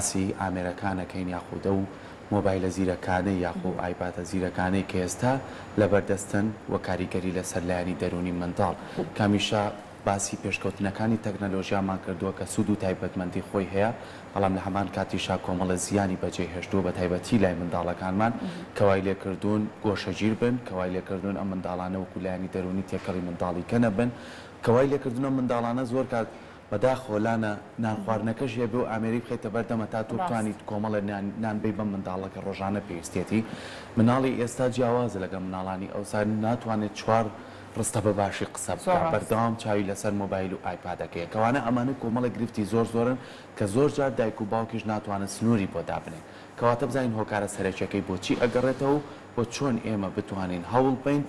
باسی ئامێرەکان ئەکەین یاخود ئەو مۆبایلە زیرەکانەی یاخۆ ئەو ئایپادە زیرەکانەی کە ئێستا لەبەردەستن و کاریگەری لەسەر لایەنی دەروونی منداڵ کە هەمیشە باسی پێشکەوتنەکانی تەکنەلۆژیامان کردووە کە سوود و تایبەتمەندی خۆی هەیە بەڵام لە هەمان کاتیشا کۆمەڵێ زیانی بەجێ هێشتووە بە تایبەتی لای منداڵەکانمان کە وای لێکردوون گۆشەگیر بن کە وای لێکردوون ئەم منداڵانە وەکو لایەنی دەروونی تێکەڵی منداڵی کە نەبن کە وای لێکردوون ئەم منداڵانە زۆر کات بەداخەوە لانە نان خواردنەکەش هەیە بۆ ئامێری بخەیتە بەر دەمە تا تۆ بتوانیت کۆمەڵێ نان نان بەی بەم منداڵە کە ڕۆژانە پێویستیەتی مناڵی ئێستا جیاوازە لەگەڵ مناڵانی ئەوسا ناتوانێت چوار ڕستە بە باشی قسە بکا بەردەوام چاوی لەسەر مۆبایل و ئایپادەکەیە کەوانە ئەمانە کۆمەڵێک گرفتی زۆر زۆرن کە زۆر جار دایک و باوکیش ناتوانن سنووری بۆ دابنێن کەواتە بزانین هۆکارە سەرەکیەکەی بۆچی ئەگەڕێتەوە و چۆن ئێمە بتوانین هەوڵ بەین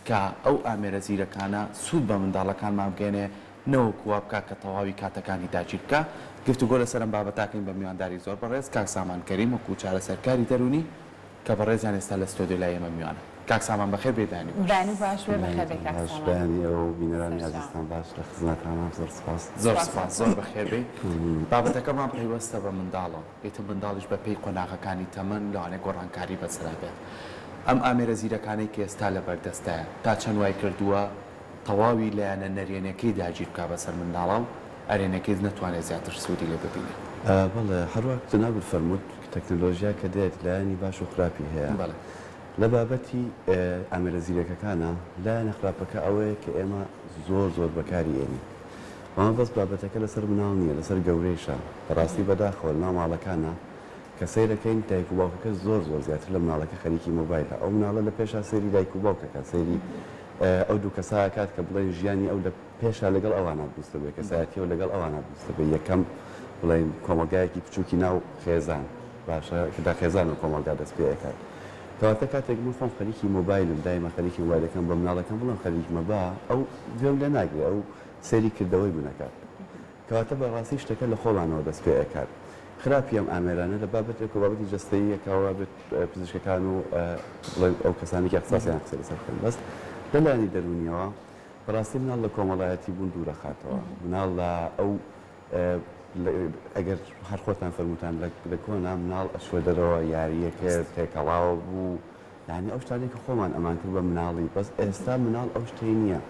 کە ئەو ئامێرە زیرەکانە سوود بە منداڵەکانمان بگەیەنێ نەوەکو وا بکا کە تەواوی کاتەکانی داگیر بکا. گفتوگۆ لەسەر ئەم بابەتە ئەکەین بە میوانداری زۆر بەڕێز کاک سامان کەریم وەکو چارەسەرکاری دەروونی کە بەڕێزیان ئێستا لە ستۆدیۆ لای ئێمە میوانن. کاک سامان بەخێر بێی بەیانی باش. بەیانی باش بێ بەخێر بێی کاک باش سامان. بەیانی ئێوە و بینەرانی سەرچاوم. ئازیزتان باش لە خزمەتانام زۆر سپاس. زۆر سپاس زۆر بەخێر بێی. بابەتەکەمان پەیوەستە بە منداڵەوە ئیتر منداڵیش بە پێی قۆناغەکانی تەمەن لەوانەیە گۆڕانکاری بەسەرا بێت. ئەم ئامێرە زیرەکانەی کە ئێستا لەبەردەستایە تا چەند وای کردووە تەواوی لایەنە نەرێنیەکەی داگیر بکا بەسەر منداڵا و ئەرێنەکەی نەتوانێ زیاتر سوودی لێ ببینێ. بەڵێ هەروەک جەنابت فەرمووت تەکنەلۆژیا کە دێت لایەنی باش و خراپی هەیە. بەڵێ. لە بابەتی ئامێرە زیرەکەکانا لایەنە خراپەکە ئەوەیە کە ئێمە زۆر زۆر بەکاری ئێنین. ئەمە بەس بابەتەکە لەسەر مناڵ نییە لەسەر گەورەیشە. بەڕاستی بەداخەوە لەناو ماڵەکانا کە سەیرەکەین دایک و باوکەکە زۆر زۆر زیاتر لە مناڵەکە خەریکی مۆبایلە ئەو مناڵە لە پێشا سەیری دایک و باوکەکە سەیری ئەو دوو کەسە ئەکات کە بڵێن ژیانی ئەو لە پێشا لەگەڵ ئەوانە دروست دەبێت کەسایەتی ئەو لەگەڵ ئەوانە دروست دەبێت یەکەم بڵێن کۆمەڵگایەکی بچووکی ناو خێزان باشە کە لە خێزان و کۆمەڵگا دەست پێ ئەکات کەواتە کاتێک من خۆم خەریکی مۆبایلم دایمە خەریکی مۆبایلەکەم بە مناڵەکەم بڵێم خەریک مەبە ئەو گوێم لێ ناگرێ ئەو سەیری کردەوەی من ئەکات کەواتە بە ڕاستی شتەکە لە خۆمانەوە دەست پێ ئەکات. خراپی ئەم ئامێرانە لە بابەتێک و بابەتی جەستەییەکە وا بێت پزیشکەکان و بڵێن ئەو کەسانەی کە ئیختیساسیان قسەی لەسەر بکەن بەس لە لایەنی دەروونیەوە بەڕاستی مناڵ لە کۆمەڵایەتی بوون دوور ئەخاتەوە مناڵ لە ئەو ئەگەر هەر خۆتان فەرمووتان لە کۆنا مناڵ ئەچووە دەرەوە یارییەکرد تێکەڵاو بوو یانی ئەو شتانەی کە خۆمان ئەمان کرد بە مناڵی بەس ئێستا مناڵ ئەو شتەی نییە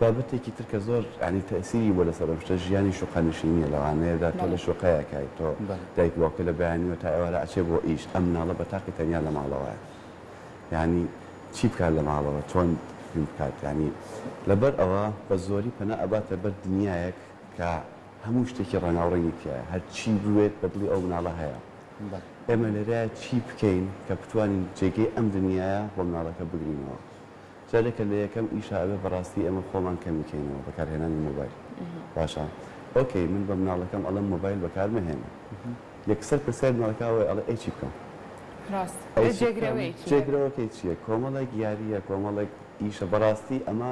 بابەتێکی تر کە زۆر یانی تەئسیری بووە لەسەر ئەم شتە ژیانی شوقە نشینیە لەوانەیەدا تۆ لە شوقەیەکای تۆ دایک و باوکە لە بەیانیەوە تا ئێوارە ئەچێ بۆ ئیش ئەم مناڵە بە تاقی تەنیا لە ماڵەوەیە یانی چی بکات لە ماڵەوە چۆن بیم بکات یانی لەبەر ئەوە بە زۆری پەنا ئەباتە بەر دنیایەک کە هەموو شتێکی ڕەنگاوڕەنگی تیایە هەرچی بوێت بە دڵی ئەو مناڵە هەیە ئێمە لێرە چی بکەین کە بتوانین جێگەی ئەم دنیایە بۆ مناڵەکە بگرینەوە؟ جارێ کە لە یەکەم ئیشا ئەبێ بەڕاستی ئێمە خۆمان کەمی کەینەوە بەکارهێنانی مۆبایل باشە okay من بە مناڵەکەم ئەڵێم مۆبایل بەکار مەهێنە یەکسەر پرسیاری مناڵەکە ئەوەیە ئەڵێ ئەی چی بکەم؟ ڕاست ئەی چی بکەم؟ جێگرەوەیەکی هەبێ. جێگرەوەکەی چییە؟ کۆمەڵێک یارییە کۆمەڵێک ئیشە بەڕاستی ئەمە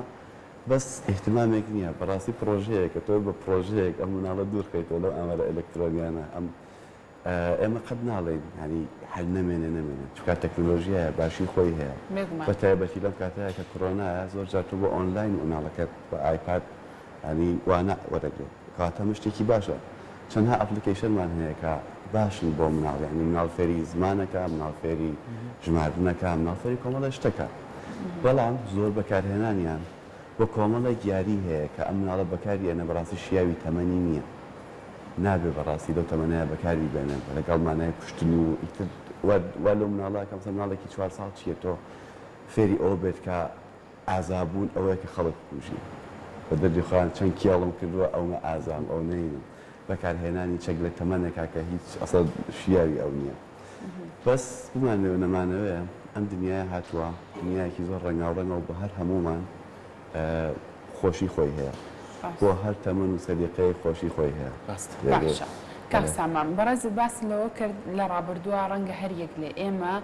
بەس ئیهتمامێک نییە بەڕاستی پڕۆژەیەکە تۆ بە پڕۆژەیەک ئەم مناڵە دوور خەیتەوە لەو ئامێرە ئەلکترۆنیانە ئەم ئێمە قەت ناڵێین یانی هەر نەمێنێ نەمێنێ چونکە تەکنۆلۆژیایە باشی خۆی هەیە بێگومان. بە تایبەتی لەم کاتەیە کە کۆرۆنایە زۆر جار تۆ بۆ ئۆنلاین مناڵەکەت بە ئایپاد یانی وانە وەرەگرێت کەواتە ئەمە شتێکی باشە چەندها application مان هەیە کە باشن بۆ مناڵ یانی مناڵ فێری زمانەکە مناڵ فێری ژماردنەکە مناڵ فێری کۆمەڵێ شتەکە بەڵام زۆر بەکارهێنانیان بۆ کۆمەڵێک یاری هەیە کە ئەم مناڵە بەکاری ئێنە بەڕاستی شیاوی تەمەنی نییە نابێ بەڕاستی لەو تەمەنەیا بەکاری بێنێ لەگەڵ مانای کوشتن و ئیتر وا وا لەو مناڵە ئەکا مەسەلەن مناڵێکی چوار ساڵ چیە تۆ فێری ئەوە بێت کە ئازابوون ئەوەیە کە خەڵک بکوژی بە دەردی خۆیان چەند کێڵم کردووە ئەونە ئازام ئەو نەینم بەکارهێنانی چەک لە تەمەنێکا کە هیچ ئەسڵ شیاوی ئەو نییە بەس بمانەوێ و نەمانەوێ ئەم دنیایە هاتووە دنیایەکی زۆر ڕەنگاوڕەنگە و بە هەر هەموومان خۆشی خۆی هەیە بۆ هەر تەمەن و سەلیقەیەک خۆشی خۆی هەیە. باشە کاک سامان بەڕێزت باست لەوە کرد لە ڕابردووە ڕەنگە هەر یەک لە ئێمە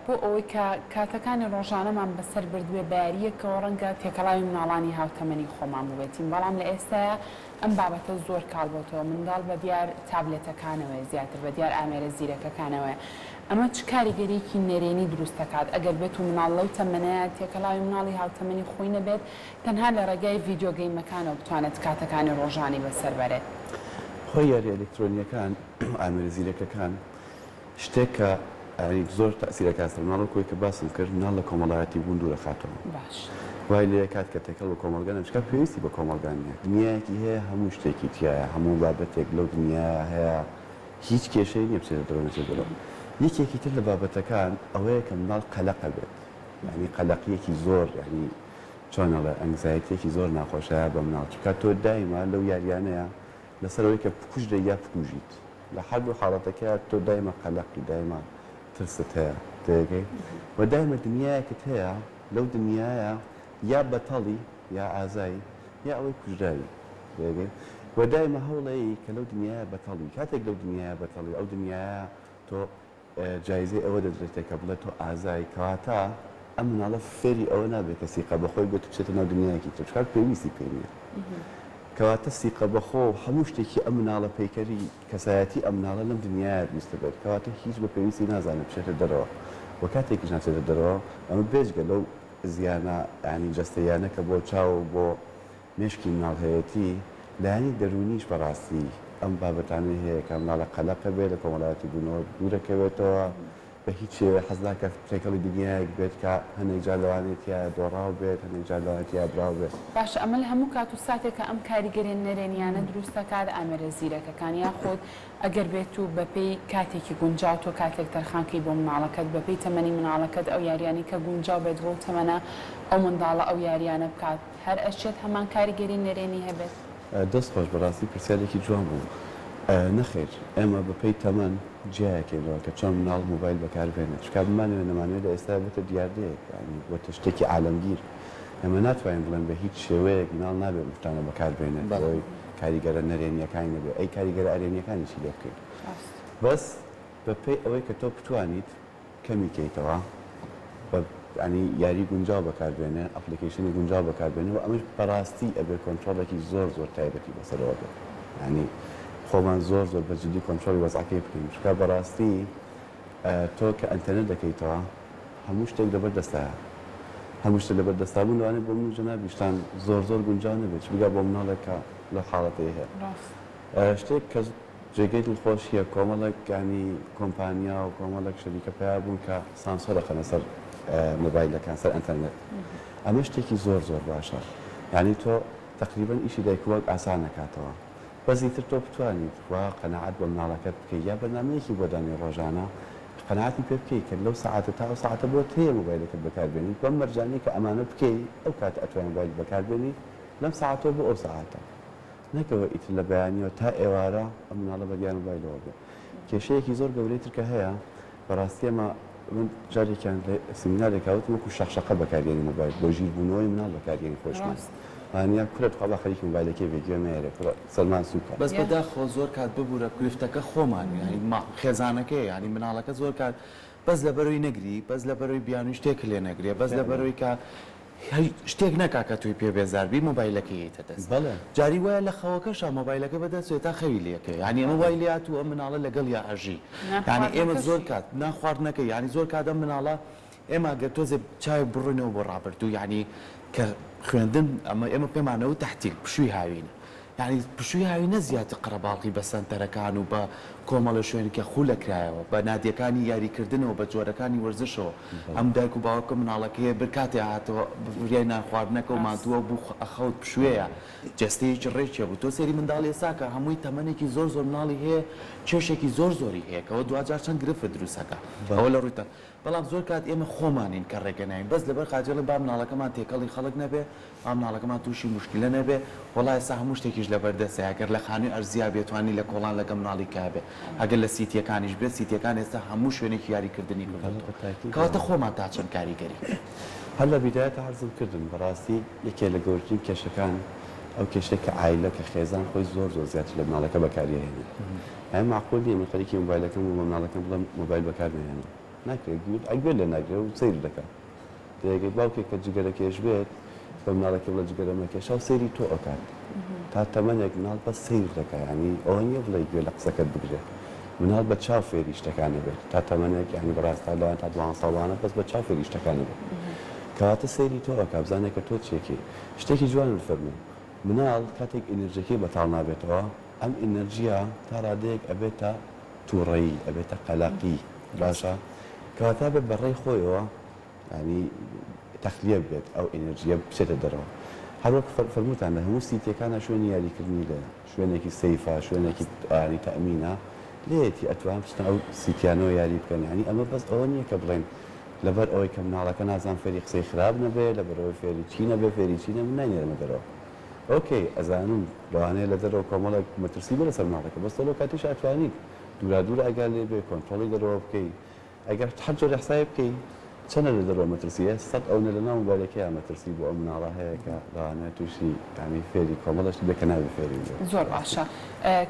بۆ ئەوەی کە کاتەکانی ڕۆژانەمان بەسەر بردبێ بە یارییەکەوە ڕەنگە تێکەڵاوی مناڵانی هاوتەمەنی خۆمان بووبێتین بەڵام لە ئێستایا ئەم بابەتە زۆر کاڵ بۆتەوە منداڵ بە دیار تابلێتەکانەوەیە زیاتر بە دیار ئامێرە زیرەکەکانەوەیە ئەمە چ کاریگەریەکی نەرێنی دروست دەکات ئەگەر بێت و مناڵ لەو تەمەنەیا تێکەڵاوی مناڵی هاوتەمەنی خۆی نەبێت تەنها لە ڕێگای ڤیدیۆ گەیمەکانەوە بتوانێت کاتەکانی ڕۆژانی بەسەر بەرێت؟ خۆی یاریە ئەلکترۆنیەکان ئامێرە زیرەکەکان شتێک کە یانی زۆر تەئسیر ئەکات سەر مناڵ وەک ئەوەی کە باسم کرد مناڵ لە کۆمەڵایەتی بوون دوور ئەخاتەوە باش. وای لێ ئەکات کە تێکەڵ بە کۆمەڵگا نەبێت چونکە پێویستی بە کۆمەڵگا نییە دنیایەکی هەیە هەموو شتێکی تیایە هەموو بابەتێک لەو دنیایە هەیە هیچ کێشەی نییە بچێتە دەرەوە نەچێتە دەرەوە یەکێکی تر لە بابەتەکان ئەوەیە کە مناڵ قەلەق ئەبێت یانی قەلەقییەکی زۆر یانی چۆن ئەڵێ anxiety یەکی زۆر ناخۆش هەیە بە مناڵ چونکە تۆ دایمە لەو یاریانەیە لەسەر ئەوەی کە بکوژرێی یا بکوژیت لە هەردوو حاڵەتەکەیا تۆ دایمە قەلەقی دایمە ترست هەیە تێگەی و دایمە دنیایەکت هەیە لەو دنیایە یا بەتەڵی یا ئازای یا ئەوەی کوژراوی تێگەی و دایمە هەوڵەیەی کە لەو دنیایە بەتەڵی کاتێک لەو دنیایە بەتەڵی ئەو دنیایە تۆ جایزەی ئەوە دەدرێتێ کە بڵێ تۆ ئازای، کەواتە ئەم مناڵە فێری ئەوە نابێت کە سیقە بەخۆی بێت و بچێتە ناو دنیایەکی تر، چونکە پێویستی پێی نییە. کەواتە سیقە بەخۆ و هەموو شتێکی ئەم مناڵە پەیکەری کەسایەتی ئەم مناڵە لەم دنیایە دروست دەبێت، کەواتە هیچ بە پێویستی نازانێت بچێتە دەرەوە و کاتێکیش ناچێتە دەرەوە ئەمە بێجگە لەو زیانە یانی جەستەییانە کە بۆ چاو و بۆ مێشکی مناڵ هەیەتی، لایەنی دەروونیش بەڕاستی ئەم بابەتانەی هەیە کە مناڵە قەلەقە بێت، لە کۆمەڵایەتی بوونەوە دوورەکەوێتەوە، بە هیچ شێوەیەک حەز ناکات تێکەڵی دنیایەک بێت کە هەنێک جار لەوانەیە تیایا دۆڕاو بێت، هەنێک جار لەوانەیە تیایا براو بێت. باشە ئەمە لە هەموو کات و ساتێکا ئەم کاریگەریە نەرێنیانە دروست دەکات ئامێرە زیرەکەکان یاخود ئەگەر بێت و بەپێی کاتێکی گونجاو تۆ کاتێک تەرخان کەی بۆ مناڵەکەت بەپێی تەمەنی مناڵەکەت ئەو یاریانەی کە گونجاو بێت بۆ تەمەنە ئەو منداڵە ئەو یاریانە بکات هەر ئەشێت هەمان کاریگەری نەرێنی هەبێت؟ دەست خۆش بەڕاستی پرسیارێکی جوان بوو نەخێر ئێمە بەپێی تەمەن جیایەکەینەوە کە چۆن مناڵ مۆبایل بەکار بێنێت چونکە بمانەوێ نەمانەوێ لە ئێستایا بۆتە دیاردەیەک یانی بۆتە شتێکی عالەمگیر ئێمە ناتوانین بڵێن بە هیچ شێوەیەک مناڵ نابێ ئەم شتانە بەکار بێنێت بەوەی کاریگەرە نەرێنیەکانی نەبێ ئەی کاریگەرە ئەرێنیەکانی چی لێ بکەین بەس بەپێی ئەوەی کە تۆ بتوانیت کەمی کەیتەوە بە یانی یاری گونجاو بەکار بێنێ application ی گونجاو بەکار بێنێ و ئەمەش بەڕاستی ئەبێ کۆنترۆڵێکی زۆر زۆر تایبەتی بەسەرەوە بێت یانی خۆمان زۆر زۆر بە جدی کۆنترۆڵی وەزعەکەی بکەین چونکە بەڕاستی تۆ کە ئەنتەرنێت دەکەیتەوە هەموو شتێک لەبەر دەستایە هەموو شتێک لەبەر دەستا بوون لەوانەیە بۆ من و جەنابیشتان زۆر زۆر گونجاو نەبێت چ بگا بۆ مناڵێک کە لەو حاڵەتەی هەیە شتێک کە جێگەی دڵخۆشیە کۆمەڵێک یانی کۆمپانیا و کۆمەڵێک شەریکە پەیا بوون کە سانسۆر ئەخەنە سەر مۆبایلەکان سەر ئەنتەرنێت ئەمە شتێکی زۆر زۆر باشە یانی تۆ تەقریبەن ئیشی دایک و باوک ئاسان ئەکاتەوە بەس ئیتر تۆ بتوانیت وا قەناعەت بە مناڵەکەت بکەی یا بەرنامەیەکی بۆ دانێی ڕۆژانە قەناعەتی پێ بکەی کە لەو سەعاتە تا ئەو سەعاتە بۆت هەیە مۆبایلەکەت بەکار بێنیت بەم مەرجانەی کە ئەمانە بکەی ئەو کاتە ئەتوانی مۆبایلت بەکار بێنی لەم سەعاتەوە بۆ ئەو سەعاتە نەک ئەوە ئیتر لە بەیانیەوە تا ئێوارە ئەم مناڵە بە دیار مۆبایلەوە بێ. کێشەیەکی زۆر گەورەی تر کە هەیە بەڕاستی ئەمە من جارێکیان لە سیمینارێکا وتم وەکو شەقشەقە بەکاریێنی مۆبایل بۆ ژیر بوونەوەی مناڵ بەکاریێنی خۆشمان وانیە کورە تخوا با خەریکی مۆبایلەکەی بێ گوێ مەیەرێ کوڕە سەرمان سووکە. بەس بەداخەوە زۆر کات ببورە گرفتەکە خۆمان یانی خێزانەکەیە یانی مناڵەکە زۆر کات بەس لەبەرەوەی نەگری بەس لەبەرەوەی بیانووی شتێک لێ نەگرێ بەس لەبەرەوەی کە شتێک نەکا کە تۆی پێ بێزار بی مۆبایلەکەی یەیتە دەست بەڵێ. جاری وایە لە خەوەکەشا مۆبایلەکە بە دەست تا خەوی لێ کەوێ یانی ئەمە وای لێ هاتووە ئەم مناڵە لەگەڵیا ئەژی یانی ئێمە زۆر کات نان خواردنەکەی یانی زۆر کات ئەم مناڵە ئێمە گەر تۆزێ چاوێک بڕۆینەوە بۆ ڕابردوو یانی کە خوێندن ئەمە ئێمە پێمانەوە تەحتیل پشووی هاوینە یانی پشووی هاوینە زیاتر قەرەباڵغی بە سەنتەرەکان و بە کۆمەڵە شوێن کە خولە کرایەوە بە نادیەکانی یاری کردنەوە بە جۆرەکانی وەرزشەوە ئەم دایک و باوکە مناڵەکەیە بر کاتێ هاتەوە فریای نان خواردنەکە و ماندووە بوو ئەخەوت پشوێیە جەستەیەکی ڕێکی هەبوو تۆ سەیری منداڵی ئێستا کە هەمووی تەمەنێکی زۆر زۆر مناڵی هەیە کێشێکی زۆر زۆری هەیە کەوە دواجار چەند گرفت دروست ئەکا ئەوە لە ڕووی بەڵام زۆر کات ئێمە خۆمانین کە ڕێگە ناین بەس لەبەر خاتری ئەڵێن با مناڵەکەمان تێکەڵی خەڵک نەبێ با مناڵەکەمان توشی موشکیلە نەبێ وەڵا ئێستا هەموو شتێکیش لەبەر دەستە ئەگەر لە خانوی ئەرزیا بێ توانی لە کۆڵان لەگەڵ مناڵی کا بێ ئەگەر لە سیتیەکانیش بێت سیتیەکان ئێستا هەموو شوێنێکی یاری کردنی کردۆتەوە کەواتە خۆمان تا چەند کاریگەرین. هەر لە بیدایەتا عەرزم کردن بەڕاستی یەکێ لە گەورترین کێشەکان ئەو کێشەیە کە عایلە کە خێزان خۆی زۆر زۆر زیاتر لە مناڵەکە بەکاری ئەهێنێ ئایا مەعقول نیە من خەریکی مۆبایلەکەم بووم بە مناڵەکەم بڵێم مۆبایل بەکار مەهێنە ناکرێ گوێ لێ ناگرێ و سەیر دەکا دەیەگەی باوکێک کە جگەرە کێش بێت بە مناڵەکەی بڵێ جگەرە مەکێشە و سەیری تۆ ئەکات تا تەمەنێک مناڵ بەس سەیر دەکا یانی ئەوە نییە بڵێ گوێ لە قسەکەت بگرێ مناڵ بە چاو فێری شتەکان ئەبێت تا تەمەنێک یانی بەڕاست تا لەوان تا دوانزە ساڵانە بەس بە چاو فێری شتەکان ئەبێت کەواتە سەیری تۆ ئەکا بزانێ کە تۆ چیەکەی شتێکی جوانت فەرموو مناڵ کاتێک ئینرجەکەی بەتاڵ نابێتەوە. ئەم ئینەرجییە تا ڕادەیەک ئەبێتە تووڕەیی، ئەبێتە قەلەقی، باشە کەواتە ئەبێت بە ڕێی خۆیەوە یانی تەخلیە بێت، ئەو ئینەرجییە بچێتە دەرەوە. هەر وەک فەرمووتان لە هەموو سیتیەکانا شوێنی یاریکردنی لێیە، شوێنێکی safe ە، شوێنێکی یانی تەئمینە لێیەتی، ئەتوان بچنە ئەو سیتیانەوە یاری بکەن، یانی ئەمە بەس ئەوە نییە کە بڵێین لەبەر ئەوەی کە مناڵەکە نازانم فێری قسەی خراپ نەبێ، لەبەر ئەوەی فێری چی نەبێ، فێری چی نەبێ، من ناینێرمە دەرەوە. okay ئەزانم لەوانەیە لە دەرەوە کۆمەڵێک مەترسی بێ لەسەر مناڵەکە بەس تۆ لەو کاتیشا ئەتوانیت دوورادوور ئاگات لێ بێ کۆنترۆڵی دەرەوە بکەی ئەگەر هەر جۆرێ حسابی بکەی چەنە لە دەرەوە مەترسی هەیە سەت ئەونە لە ناو مۆبایلەکەیا مەترسی بۆ ئەو مناڵە هەیە کە لەوانەیە تووشی یانی فێری کۆمەڵێ شت بێ کە نابێ فێری بێ. زۆر باشە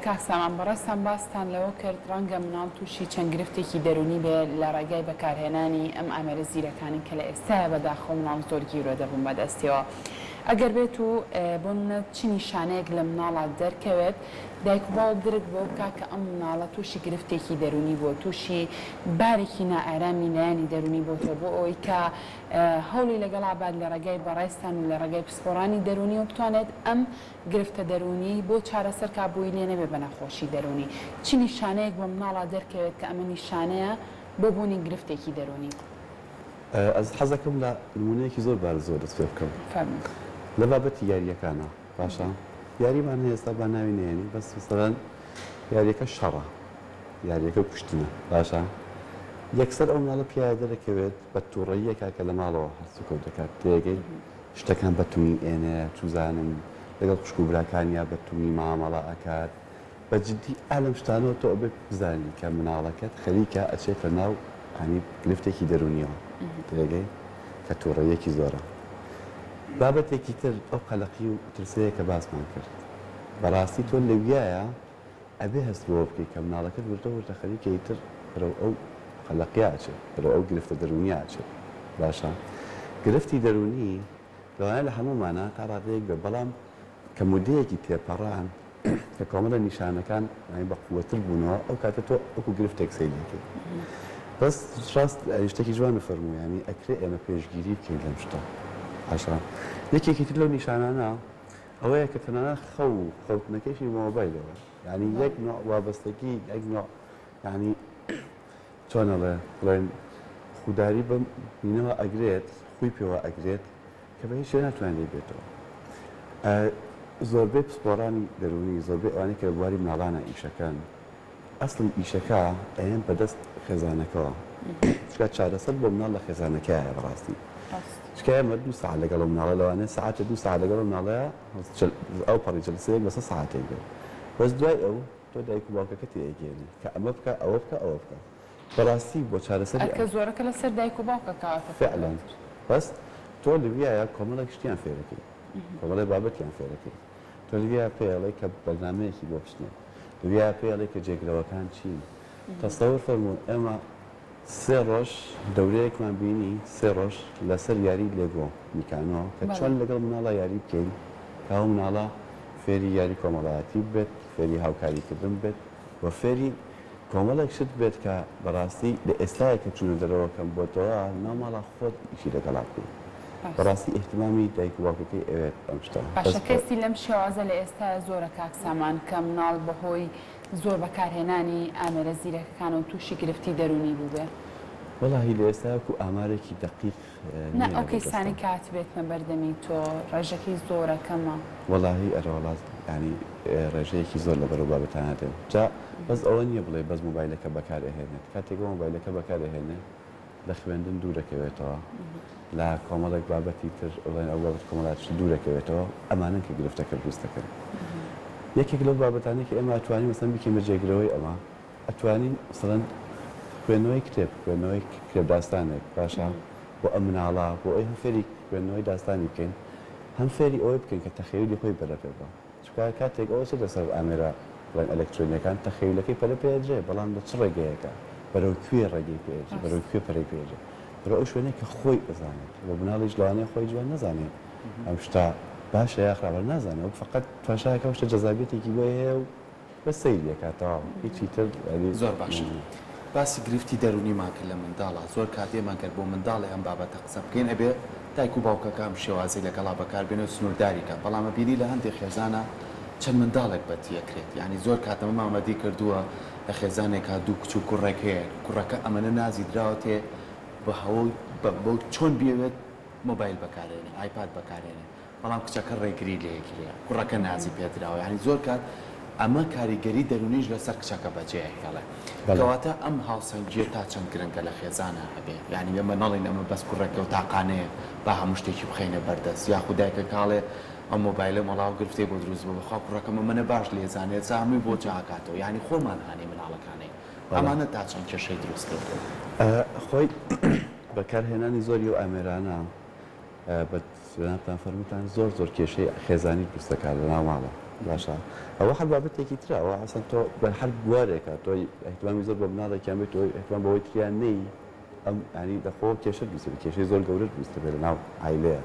کاک سامان بەڕێزتان باستان لەوە کرد ڕەنگە مناڵ تووشی چەند گرفتێکی دەروونی بێ لە ڕێگای بەکارهێنانی ئەم ئامێرە زیرەکانەی کە لە ئێستایا بەداخەوە مناڵ زۆر گیرۆدە بوون بەدەستیەوە ئەگەر بێت و بۆ نمونە چ نیشانەیەک لە مناڵا دەرکەوێت دایک و باوک درک بەوە بکا کە ئەم مناڵە تووشی گرفتێکی دەروونی بووە تووشی بارێکی نائارامی لایەنی دەروونی بۆتەوە بۆ ئەوەی کە هەوڵی لەگەڵا بات لە ڕێگای بەڕێزتان و لە ڕێگای پسپۆڕانی دەروونیەوە بتوانێت ئەم گرفتە دەروونیەی بۆ چارەسەر کا بۆی لێ نەبێ بە نەخۆشی دەروونی چ نیشانەیەک بە مناڵا دەرکەوێت کە ئەمە نیشانەیە بۆ بوونی گرفتێکی دەروونی؟ ئەز حەزەکەم لە نموونەیەکی زۆر بارزەوە دەست پێ بکەم. فەرموو. لە بابەتی یارییەکانا باشە یاریمان هەیە ئێستا با ناوی نەهێنین بەس مەسەلەن یارییەکە شەڕە یارییەکە کوشتنە باشە یەکسەر ئەو مناڵە پیایە دەرەکەوێت بە تووڕەییەکە کە لە ماڵەوە هەڵسوکەوت دەکات تێگەی شتەکان بە تونی ئێنێ چوزانم لەگەڵ خوشک و براکانیا بە تونی مامەڵە ئەکات بە جدی ئا لەم شتانەوە تۆ ئەبێت بزانی کە مناڵەکەت خەریکە ئەچێتە ناو یانی گرفتێکی دەرونیەوە تێگەی کە توڕەیەکی زۆرە بابەتێکی تر ئەو قەلەقی و ترسەیە کە باسمان کرد بەڕاستی تۆ لەویایە ئەبێ هەست بەوە بکەی کە مناڵەکەت وردە وردە خەریکە ئیتر بەرەو ئەو قەلەقیە ئەچێت بەرەو ئەو گرفتە دەرونیە ئەچێت باشە گرفتی دەرونی لەوانەیە لە هەموومانا تا ڕادەیەک بێت بەڵام کە مودەیەکی تێپەڕان کە کۆمەڵە نیشانەکان یانی بە قووەتر بوونەوە ئەو کاتە تۆ وەکو گرفتێک سەیری دەکەی بەس ڕاست یانی شتێکی جوانە فەرموو یانی ئەکرێ ئێمە پێشگیری بکەین لەم شتە باشە یەکێکی تر لەو نیشانانە ئەوەیە کە تەنانەت خەو و خەوتنەکەیشی بە مۆبایلەوە یانی یەک نوع وابەستەگی یەک نوع یانی چۆن ئەڵێ بڵێن خوداری بەم مینەوە ئەگرێت خوی پێوە ئەگرێت کە بە هیچ شێوە ناتوانێت لێی بێتەوە. زۆربەی پسپۆڕانی دەروونی، زۆربەی ئەوانەی کە لە بواری مناڵانا ئیشەکەن، ئەسڵی ئیشەکە ئەیەن بە دەست خێزانەکەوە. چونکە چارەسەر بۆ مناڵ لە خێزانەکەیایە بەڕاستی. چونکە ئێمە دوو سەعات لەگەڵ ئەو مناڵە لەوانەیە سەعاتێ دوو سەعات لەگەڵ ئەو مناڵەیا ئەو پەڕی جەلسەیەک بەسە سەعاتێک بێت. بەس دوای ئەو تۆ دایک و باوکەکە تێئەگەیەنی کە ئەمە بکە ئەوە بکە ئەوە بکە. بەڕاستی بۆ چارەسەری ئەرکە زۆرەکە لەسەر دایک و باوکە کەواتە فعلا بەس تۆ لەویایە کۆمەڵێک شتیان فێرەکەی کۆمەڵێک بابەتیان فێرەکەی تۆ لەویا پێڵێ کە بەرنامەیەکی بۆ بچنێ لەویا پێڵێ کە جێگرەوەکان چین تەسەور فەرموو ئێمە سێ ڕۆژ دەورەیەکمان بینی سێ ڕۆژ لەسەر یاری لێگۆ میکانۆ کە چۆن لەگەڵ مناڵە یاری بکەین کە ئەو مناڵە فێری یاری کۆمەڵایەتی بێت فێری هاوکاریکردن بێت و فێری کۆمەڵێک شت بێت کە بەڕاستی لە ئێستایە کە چوونە دەرەوە کەم بۆتەوە ناو ماڵا خۆت ئیشی لەگەڵا بکەی بەڕاستی ئیهتمامی دایک و باوکەکەی ئەوێت ئەم شتە باشە بەس کەسی لەم شێوازە لە ئێستایا زۆرە کاک سامان کە مناڵ بەهۆی زۆر بەکارهێنانی ئامێرە زیرەکەکانەوە توشی گرفتی دەرونی بوبێ؟ وەڵاهی لە ئێستا وەکو ئامارێکی دەقیق نا ئەو کەیسانەی کە هاتبێتنە بەردەمی تۆ ڕێژەکەی زۆرە کەمە؟ وەڵاهی ئەرەوەڵا یانی ڕێژەیەکی زۆر لەبەر ئەو بابەتانە دێن جا بەس ئەوە نییە بڵێی بەس مۆبایلەکە بەکار ئەهێنێت کاتێک ئەو مۆبایلەکە بەکار ئەهێنێ لە خوێندن دوورەکەوێتەوە لە کۆمەڵێک بابەتی تر بڵێن ئەو بابەت کۆمەڵایەتیش دوورەکەوێتەوە ئەمانەن کە گرفتەکە دروست دەکەن یەکێک لەو بابەتانەی کە ئێمە ئەتوانین مەسەلەن بیکەین بە جێگرەوەی ئەمە ئەتوانین مەسەلەن خوێندنەوەی کتێب، خوێندنەوەی کتێب داستانێک باشە بۆ ئەم مناڵە بۆ ئەوەی هەم فێری خوێندنەوەی داستانی بکەین هەم فێری ئەوەی بکەین کە تەخەیولی خۆی پەرە پێ بە چونکە کاتێک ئەو ئەچێتە سەر ئامێرە بڵێن ئەلەکترۆنیەکان تەخەیولەکەی پەرە پێ ئەدرێ بەڵام لە چ ڕێگەیەکە بەرەو کوێ ڕێگەی پێ ئەدرێ بەرەو کوێ پەرەی پێ ئەدرێ بەرەو ئەو شوێنەی کە خۆی ئەزانێت و مناڵیش لەوانەیە خۆی جوان نەزانێت ئەم شتە باشە یا خراپە نازانێت و فەقەت تەماشاکە ئەو شتە جەزابیەتێکی بۆی هەیە و بەس سەیری ئەکات تەواو هیچی تر یانی زۆر باشە باسی گرفتی دەرونیمان کرد لە منداڵا زۆر کات ئێمە گەر بۆ منداڵێ ئەم بابەتە قسە بکەین ئەبێ دایک و باوکەکە ئەم شێوازەی لەگەڵا بەکار بێنێ و سنورداری کات بەڵام ئەبینی لە هەندێ خێزانا. چەند منداڵێک بەدی ئەکرێت یانی زۆر کات ئەمە مامەدی کردووە لە خێزانێکا دوو کچ و کوڕێک هەیە کوڕەکە ئەمەنە نازی دراوەتێ بە هەوە بە چۆن بیەوێت مۆبایل بەکارێنێ ئایپاد بەکارێنێ بەڵام کچەکە ڕێگری لێگرێ کوڕەکە نازی پێدراوە یانی زۆر کات ئەمە کاریگەری دەروونیش لەسەر کچەکە بەجێ ئەهێڵێ کەواتە ئەم هاوسەنگیە تا چەند گرنگە لە خێزانا هەبێ یانی ئێمە نەڵێین ئەمە بەس کوڕێکە و تاقانەیە با هەموو شتێکی بخەینە بەردەست یاخود دایکەکە ئەڵێ ئەم مۆبایلە مەڵاو گرفتەی بۆ دروست بووە بەخوا کوڕەکەم ئەمەنە باش لێزانێ ئێستا هەمووی بۆ جاکاتەوە یانی خۆمان هانی مناڵەکانەین ئەمانە تا چەند کێشەی دروست کردووە؟ خۆی بەکارهێنانی زۆری ئەو ئامێرانە بە جەنابتان فەرمووتان زۆر زۆر کێشەی خێزانی دروست دەکات لە ناو ماڵە باشە ئەوە هەر بابەتێکی ترە ئەوە ئەسڵەن تۆ بە هەر بوارێکە تۆ ئیهتمامی زۆر بە مناڵێکیان بێت تۆ ئیهتمام بەوەی تریان نەی ئەم یانی لە خۆ کێشە دروست دەبێت کێشەی زۆر گەورە دروست دەبێت لە ناو عایلەیە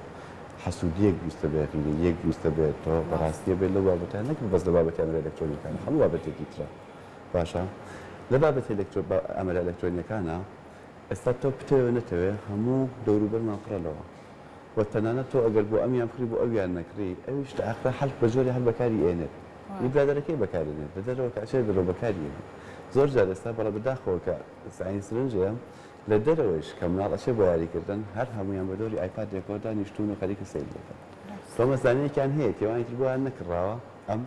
حەسوودییەک دروست دەبێت غیرەییەک دروست دەبێت تۆ بەڕاستیە بێت لەو بابەتە نەک بەس لە بابەتی ئامێرە ئەلکترۆنیەکان هەموو بابەتێکی ترە باشە لە بابەتی ئەلکترۆ ئامێرە ئەلکترۆنیەکانە ئێستا تۆ بتەوێ نەتەوێ هەموو دەوروبەرمان پڕە لەوە و تەنانەت تۆ ئەگەر بۆ ئەمیان بکڕی بۆ ئەویان نەکڕی ئەویش لە ئاخرا هەر بە جۆرێ هەر بەکاری ئێنێت ی برادەرەکەی بەکاری ئێنێت لە دەرەوە کە ئەچێتە دەرەوە بەکاری ئێنێت زۆر جار ئێستا بەڵێ بەداخەوە کە سەعین سرنجێ لە دەرەوەیش کە مناڵ ئەچێ بۆ یاری کردن هەر هەموویان بە دەوری ئایپادێکەوە دانیشتوون و خەریکن سەیری دەکەن تۆ مەزانەیەکیان هەیە تێوانی تر بۆیان نەکڕاوە ئەم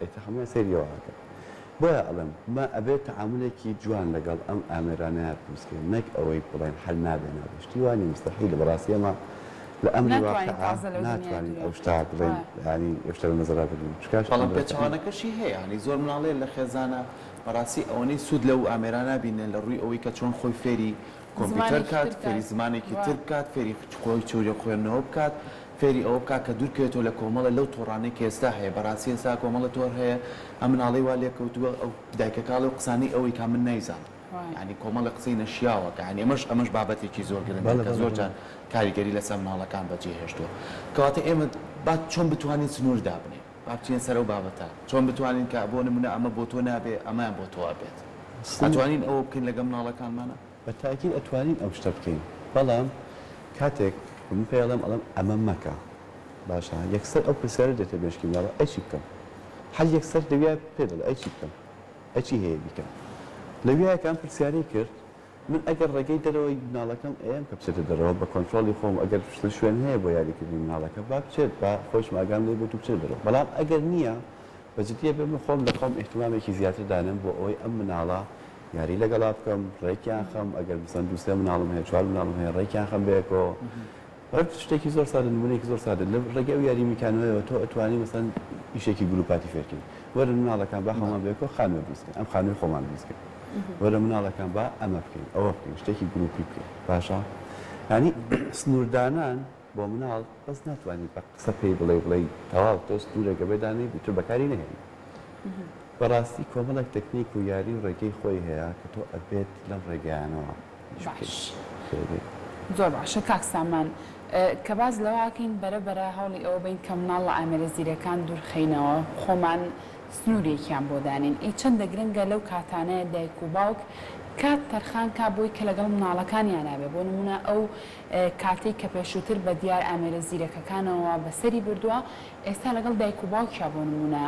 ئیتر هەموویان سەیری ئەوە ئەکەن بۆیە ئەڵێم مە ئەبێ تەعامولێکی جوان لەگەڵ ئەم ئامێرانەیا دروست کەین نەک ئەوەی بڵێن حەل نابێ نابێ شتی وا نیە موستەحیلە بەڕاستی ئێمە لە ئەمری ناتوانین واقیعا تازە لەو دنیایە ناتوانین دوورە ئەو شتە بڵێین وایە. یانی ئەو شتە لە نەزەرا بگرین چونکە بەڵام ئەمرەکە پێچەوانەکەشی هەیە یانی زۆر مناڵ هەیە لە خێزانە بەڕاستی ئەوەنەی سوود لەو ئامێرە نابینێ لە ڕووی ئەوەی کە چۆن خۆی فێری کۆمپیوتەر زمانێکی کات تر فێری کات زمانێکی تر وایە. بکات فێری خۆی چۆری خوێندنەوە بکات فێری ئەوە بکات کە دوور کەوێتەوە لە کۆمەڵێ لەو تۆڕانەی کە ئێستا هەیە بەڕاستی ئێستا کۆمەڵێ تۆڕ هەیە ئەم مناڵەی وا لێکەوتووە ئەو دایکەکە ئەڵێ ئەو قسانەی ئەوەی کا من نایزانم یانی کۆمەڵێ قسەی نەشیاوە کە یانی ئەمەش ئەمەش بابەتێکی زۆر گرنگە بەڵێ کە بەڵێ زۆر بەڵێ. جار کاریگەری لەسەر مناڵەکان بەجێ هێشتووە کەواتە ئێمە با چۆن بتوانین سنوور دابنێین با بچینە سەر ئەو بابەتە چۆن بتوانین کە بۆ نمونە ئەمە بۆ تۆ نابێ ئەمەیان بۆ تۆ ئەبێت سنوور ئەتوانین ئەوە بکەین لەگەڵ مناڵەکانمانا؟ بە تاکید ئەتوانین ئەو شتە بکەین بەڵام کاتێک من پێی ئەڵێم ئەڵێم ئەمە مەکە باشە یەکسەر ئەو پرسیارە دێتە مێشکی مناڵە ئەی چی بکەم هەر یەکسەر لەویا پێ دەڵێ ئەی چی بکەم ئەی چی هەیە بیکەم لەویا کە ئەم پرسیارەی کرد من ئەگەر ڕێگەی دەرەوەی مناڵەکەم ئەیەم کە بچێتە دەرەوە بە کۆنترۆڵی خۆم ئەگەر شوێن هەیە بۆ یاریکردنی مناڵەکە با بچێت با خۆیشم ئاگام لێ بێت و بچێت دەرەوە بەڵام ئەگەر نییە بە جدی ئەبێ من خۆم لە خۆم ئیهتمامێکی زیاتر دانێم بۆ ئەوەی ئەم مناڵە یاری لەگەڵا بکەم ڕێکیان خەم ئەگەر مەسەلەن دوو سێ مناڵم هەیە چوار مناڵم هەیە ڕێکیان خەم بەیەکەوە هەر شتێکی زۆر سادە نمونەیەکی زۆر سادە لە ڕێگەی ئەو یاری میکانۆیەوە تۆ ئەتوانی مەسەلەن ئیشێکی گروپاتی فێرکەی وەرن مناڵەکان با هەمووان بەیەکەوە خانووە دروست کەین ئەم خانووی خۆمان دروست کەین وەرە مناڵەکان با ئەمە بکەین ئەوە بکەین شتێکی گروپی بکەین باشە یانی سنووردانان بۆ مناڵ بەس ناتوانی بە قسە پێی بڵێی بڵێی تەواو تۆ سنوورێکە بێ دانێی ئیتر بەکاری نەهێنی بەڕاستی کۆمەڵێک تەکنیک و یاری و ڕێگەی خۆی هەیە کە تۆ ئەبێت لەم ڕێگایانەوە ئیش بکەیت باش تێدەگەی. زۆر باشە کاک سامان کە باس لەوە ئەکەین بەرە بەرە هەوڵی ئەوە بەین کە مناڵ لە ئامێرە زیرەکان دوور خەینەوە خۆمان سنوورێکیان بۆ دانێین ئەی چەندە گرنگە لەو کاتانەیە دایک و باوک کات تەرخان کا بۆی کە لەگەڵ مناڵەکانیانا بێ بۆ نموونە ئەو کاتەی کە پێشووتر بە دیار ئامێرە زیرەکەکانەوە بەسەری بردووە، ئێستا لەگەڵ دایک و باوکیا بۆ نموونە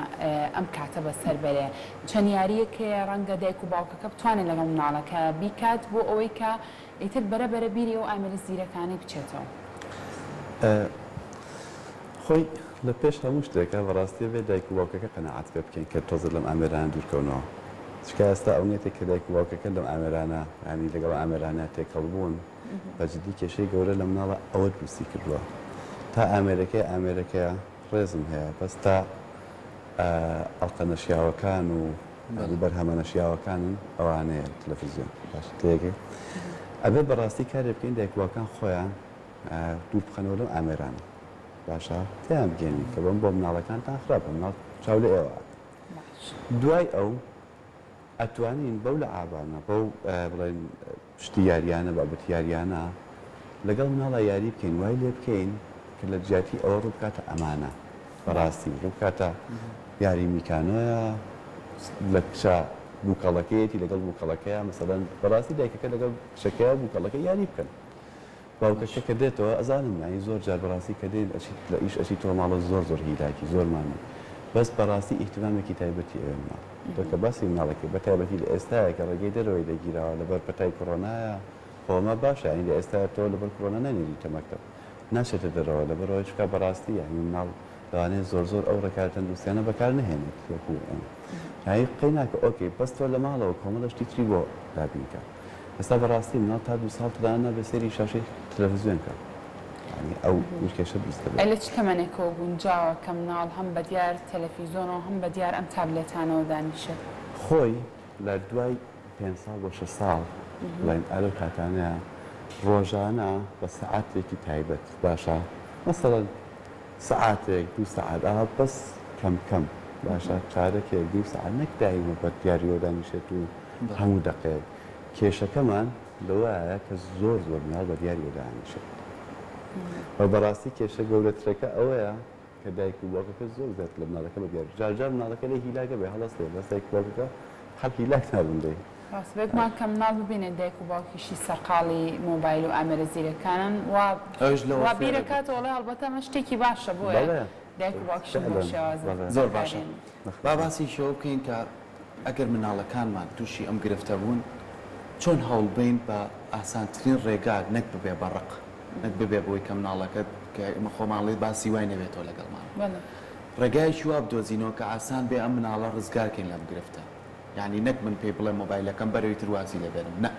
ئەم کاتە بەسەر بەرێ. چەند یارییەک هەیە ڕەنگە دایک و باوکەکە بتوانێت لەگەڵ مناڵەکە بیکات بۆ ئەوەی کە ئیتر بەرە بەرە بیری ئەو ئامێرە زیرەکانەی بچێتەوە. خۆی لە پێش هەموو شتێکا بەڕاستی ئەبێ دایک و باوکەکە قەناعەت پێ بکەین کە تۆزێ لەم ئامێرانە دوور کەونەوە. چونکە ئێستا ئەونەیەتێک کە دایک و باوکەکە لەم ئامێرانە یانی لەگەڵ ئامێرانە تێکەڵ بوون، بە جدی کێشەی گەورە لە مناڵا ئەوە دروستی کردووە تا ئامێرەکەی ئامێرەکەیە ڕێزم هەیە بەس تا ئەڵقە نەشیاوەکان و بەرهەمە نەشیاوەکانن ئەوانەیە تەلەفزیۆن باش تێگەی ئەبێ بەڕاستی کارێ بکەین دایکواکان خۆیان دوور بخەنەوە لەم ئامێرانە باشە تیان بگەێنین کە بەم بۆ مناڵەکانتان خراپە مناڵ چاو لە ئێوە دوای ئەو ئەتوانین بەو لەعابانە بەو بڵێن شتی یاریانە بابەتی یاریانە لەگەڵ مناڵا یاری بکەین وای لێ بکەین کە لە جیاتی ئەوە ڕوو بکاتە ئەمانە بەڕاستی ڕوو بکاتە یاری میکانۆیە لە کچە بووکەڵەکەیەتی لەگەڵ بووکەڵەکەیە مەسەلەن بەڕاستی دایکەکە لەگەڵ کچەکەیا بووکەڵەکە یاری بکەن باوکەکە کە دێتەوە ئەزانم یانی زۆر جار بەڕاستی کە دێن ئەچیت لە ئیش ئەچیتەوە ماڵەوە زۆر زۆر هیلاکی زۆر ماندووی. بەس بەڕاستی ئیهتیمامێکی تایبەتی ئەوێ مناڵ. تۆ کە باسی مناڵەکەی بە تایبەتی لە ئێستایا کە ڕێگەی دەرەوەی لێ گیراوە لەبەر پەتای کۆرۆنایە خۆ ئەمە باشە یانی لە ئێستایا تۆ لەبەر کۆرۆنا نانێریتە مەکتەب ناچێتە دەرەوە لەبەرئەوەی چونکە بەڕاستی یانی مناڵ لەوانەیە زۆر زۆر ئەو ڕێکارە تەندروستیانە بەکار نەهێنێت وەکو ئێمە یانی قەی ناکە okay بەس تۆ لە ماڵەوە کۆمەڵە شتی تری بۆ دابین کە ئێستا بەڕاستی مناڵ تا دوو ساڵ تەنانەت نابێت سەیری شاشەی تەلەفزیۆن کە یانی ئەو کێشە دروست دەبێت. ئەی لە چ تەمەنێکەوە گونجاوە کە مناڵ هەم بەدیار تەلەفیزۆنەوە هەم بەدیار ئەم تابلێتانەوە دانیشێت؟ خۆی لە دوای پێنج ساڵ بۆ شەش ساڵ بڵێین ئا لەو کاتانەیە ڕۆژانە بە سەعاتێکی تایبەت باشە مەسەڵەن سەعاتێک دوو سەعات ئاوا بەس کەم کەم باشە چارەکێک نیو سەعات نەک دایمە بە دیاریەوە دانیشێت و هەموو دەقەیەک کێشەکەمان لەوەیە کە زۆر زۆر مناڵ بە دیاریەوە دانیشێت و بەڕاستی کێشە گەورەترەکە ئەوەیە کە دایک و باوکەکە زۆر زیاتر لە مناڵەکە بە دیار جار جار مناڵەکە لێ هیلاکە بێ هەڵەستێ بەس دایک و باوکەکە هەر هیلاک نابن لێی. ڕاستە بێگومان کە مناڵ ببینێت دایک و باوکیشی سەرقاڵی مۆبایل و ئامێرە زیرەکانن وا ئەویش لەوە وا فێرە بیر بێت. ئەکاتەوە ئەڵێ هەڵبەتە ئەمە شتێکی باشە بۆیە بەڵێ دایک و باوکیشم بەو فعلا شێوازە بەڵێ. زۆر باشە بەکارێنن. با باسێکی ئەوە بکەین کە ئەگەر مناڵەکانمان تووشی ئەم گرفتە بوون چۆن هەوڵبەین بە ئاسانترین ڕێگا نەک ببێ بە ڕق نەک ببێ بەوەی کە مناڵەکەت کە ئێمە خۆمان ڵێ باسی وای نەبێتەوە لەگەڵمان بەڵێ. ڕێگایەکی وا بدۆزینەوە کە ئاسان بێ ئەم مناڵە ڕزگار کەین لەم گرفتە یانی نەک من پێی بڵێم مۆبایلەکەم بەرەوی تر وازی لێ بێنم نە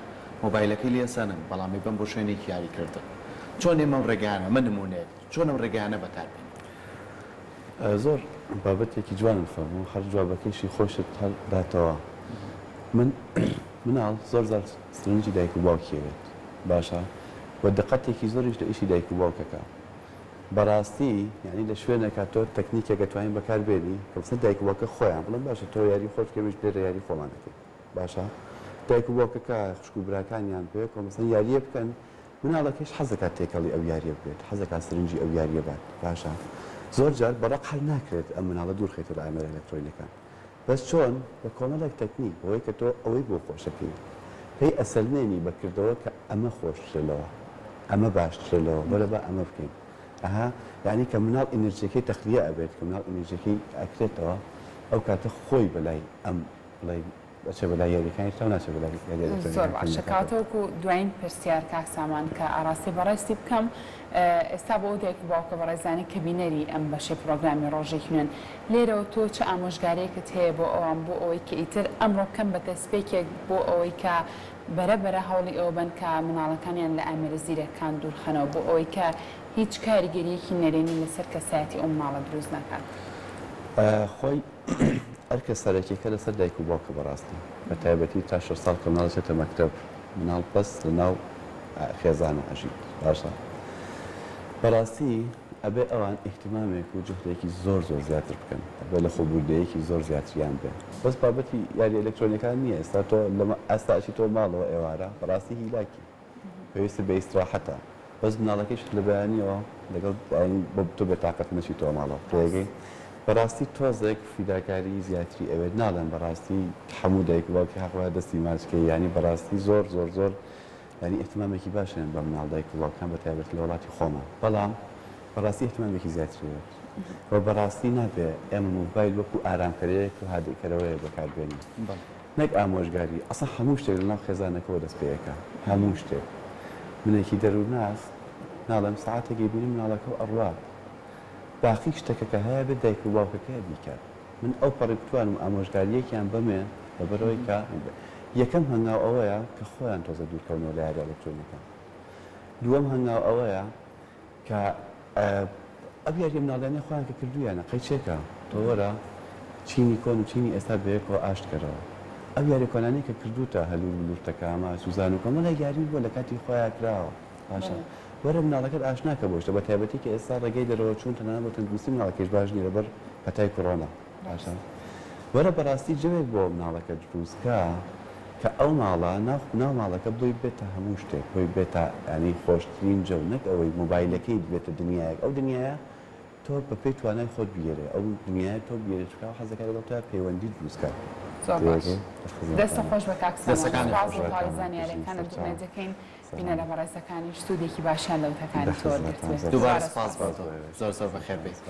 مۆبایلەکەی لێ سەنم بەڵام ئەیبەم بۆ شوێنێکی یاری کردن چۆن ئێمە ئەم ڕێگایانە من نموونەیەک چۆن ئەم ڕێگایانە بەکار بێنین؟ زۆر بابەتێکی جوانت فەرموو هەر جوابەکەیشی خۆشت هەر داتەوە من مناڵ زۆر جار سرنجی دایک و باوکی ئەوێت باشە و دقەتێکی زۆریش لە ئیشی دایک و باوکەکە بەڕاستی یانی لە شوێنێکا تۆ تەکنیکێک ئەتوانی بەکار بێنی کە بەسەر دایک و باوکە خۆیان بڵێن باشە تۆ یاری خۆت بکە ئێمەش لێرە یاری خۆمان ئەکەین باشە دایک و باوکەکە خوشک و براکانیان پێکەوە مەسەن یاریە بکەن مناڵەکەیش حەز دەکات تێکەڵی ئەو یاریە ببێت حەز دەکات سرنجی ئەو یاریە بات باشە زۆر جار بەڕق هەر ناکرێت ئەم مناڵە دوور خەیتەوە لە ئامێرە ئەلەکترۆنیەکان بەس چۆن؟ بە کۆمەڵێک تەکنیک، بەوەی کە تۆ ئەوەی بۆ خۆشەکەی پێی ئەسەلمێنی بە کردەوە کە ئەمە خۆشترە لەوە، ئەمە باشترە لەوە، وەرە با ئەمە بکەین. ئەها یەعنی کە مناڵ ئینرجیەکەی تەخلیە ئەبێت، کە مناڵ ئینرجیەکەی ئەکرێتەوە، ئەو کاتە خۆی بەلای ئەم بڵێین ئەچێ بەلای یاریەکانی ترەوە ناچێ بەلای یاریە زۆر ئەلکترۆنیەکان باشە کەم کەواتە دەکاتەوە. وەکو دوایین پرسیار کاک سامان کە ئاراستەی بەڕێزتی بکەم ئێستا بۆ ئەو دایک و باوکە بەڕێزانەی کە بینەری ئەم بەشەی پڕۆگرامی ڕۆژێکی نوێن لێرەوە تۆ چ ئامۆژگاریەکت هەیە بۆ ئەوان بۆ ئەوەی کە ئیتر ئەمڕۆ بکەن بە دەستپێکێک بۆ ئەوەی کە بەرە بەرە هەوڵی ئەوە بەن کە مناڵەکانیان لە ئامێرە زیرەکان دوورخەنەوە بۆ ئەوەی کە هیچ کاریگەریەکی نەرێنی لەسەر کەسایەتی ئەو مناڵە دروست نەکات؟ خۆی ئەرکە سەرەکیەکە لەسەر دایک و باوکە بەڕاستی بە تایبەتی تا شەش ساڵ کە مناڵ ئەچێتە مەکتەب مناڵ بەس لەناو خێزانە ئەژیت باشە بەڕاستی ئەبێ ئەوان ئیهتیمامێک و جوهدێکی زۆر زۆر زیاتر بکەن ئەبێ لەخۆبوردەیەکی زۆر زیاتریان بێ بەس بابەتی یاری ئەلکترۆنیەکان نییە ئێستا تۆ لەمە ئاستا ئەچی تۆ ماڵەوە ئێوارە بەڕاستی هیلاکی پێویستت بە ئیستراحەتە بەس مناڵەکەیشت لە بەیانیەوە لەگەڵ یانی بۆ تۆ بێتاقەتە نەچیتەوە ماڵەوە تێگەی بەڕاستی تۆزێک فیداکاری زیاتری ئەوێت ناڵێم بەڕاستی هەموو دایک و باوکی حەق وایە دەستی ماچ کەی یانی بەڕاستی زۆر زۆر زۆر یانی ئیهتمامێکی باش هەیە بە مناڵ دایک و باوکان بە تایبەتی لە وڵاتی خۆمان بەڵام بەڕاستی ئیهتمامێکی زیاتری ئەوێت و بەڕاستی نابێ ئێمە مۆبایل وەکو ئارامکەرەیەک و هادئکەرەوەیەک بەکاربێنین نەک ئامۆژگاری ئەسڵەن هەموو شتێک لەناو خێزانەکەوە دەست پێ ئەکا هەموو شتێک منێکی دەروونناس ناڵێم سەعاتێک ئەیبینم مناڵەکەو ئەڕوات باقی شتەکە کە هەیە بێت دایک و باوکەکەیە بیکات من ئەو پەڕی بتوانم ئامۆژگارییەکیان بەمێ لەبەرئەوەی کە یەکەم هەنگاو ئەوەیە کە خۆیان تۆزە دوورکەونەوە لە یاری ئەلکترۆنیەکان دووەم هەنگاو ئەوەیە کە ئەو یاریە مناڵیانەی خۆیان کە کردوویانە قەیچێکە تۆ وەرە چینی کۆن و چینی ئێستا بەیەکەوە ئاشت کەرەوە ئەو یاریە کۆنانەی کە کردووتە هەلوور بلوور تەکامە سوزان و کۆمەڵێک یاری بووە لە کاتی خۆیا کراوە باشە وەرە مناڵەکەت ئاشنا کە بۆ شتە بە تایبەتی کە ئێستا ڕێگەی دەرەوە چوون تەنانەت بۆ تەندروستی مناڵەکەیش باش نییە لەبەر پەتای کۆرۆنا باشە وەرە بەڕاستی جەوێک بۆ مناڵەکە دروست کە کە ئەو ماڵە ناو ناو ماڵەکە بۆی بێتە هەموو شتێک بۆی بێتە یانی خۆشترین جەو نەک ئەوەی مۆبایلەکەی ببێتە دنیایەک ئەو دنیایە تۆ بە پێی توانای خۆت بیگەرێ ئەو دنیایە تۆ بگەرێ چونکە ئەو حەزەکات لەگەڵ تۆیا پەیوەندی دروست کات زۆر باش تێگەی لە دەستت خزمەتتانم. خۆش بێ کاک سامان دەستەکانت سوپاس خۆش بۆ بێت. تەواوی سەرچاوە زانیاریەکانت بژین سەرچاوە. ئومێد دەکەین بینەرە بەڕێزەکانیش سوودێکی باشیان لە وتەکانی لە تۆ وەرگرتبێ خزمەتتان زۆر دووبارە دووبارە سوپاس سوپاس. بۆ تۆ زۆر زۆر بەخێر بێیت.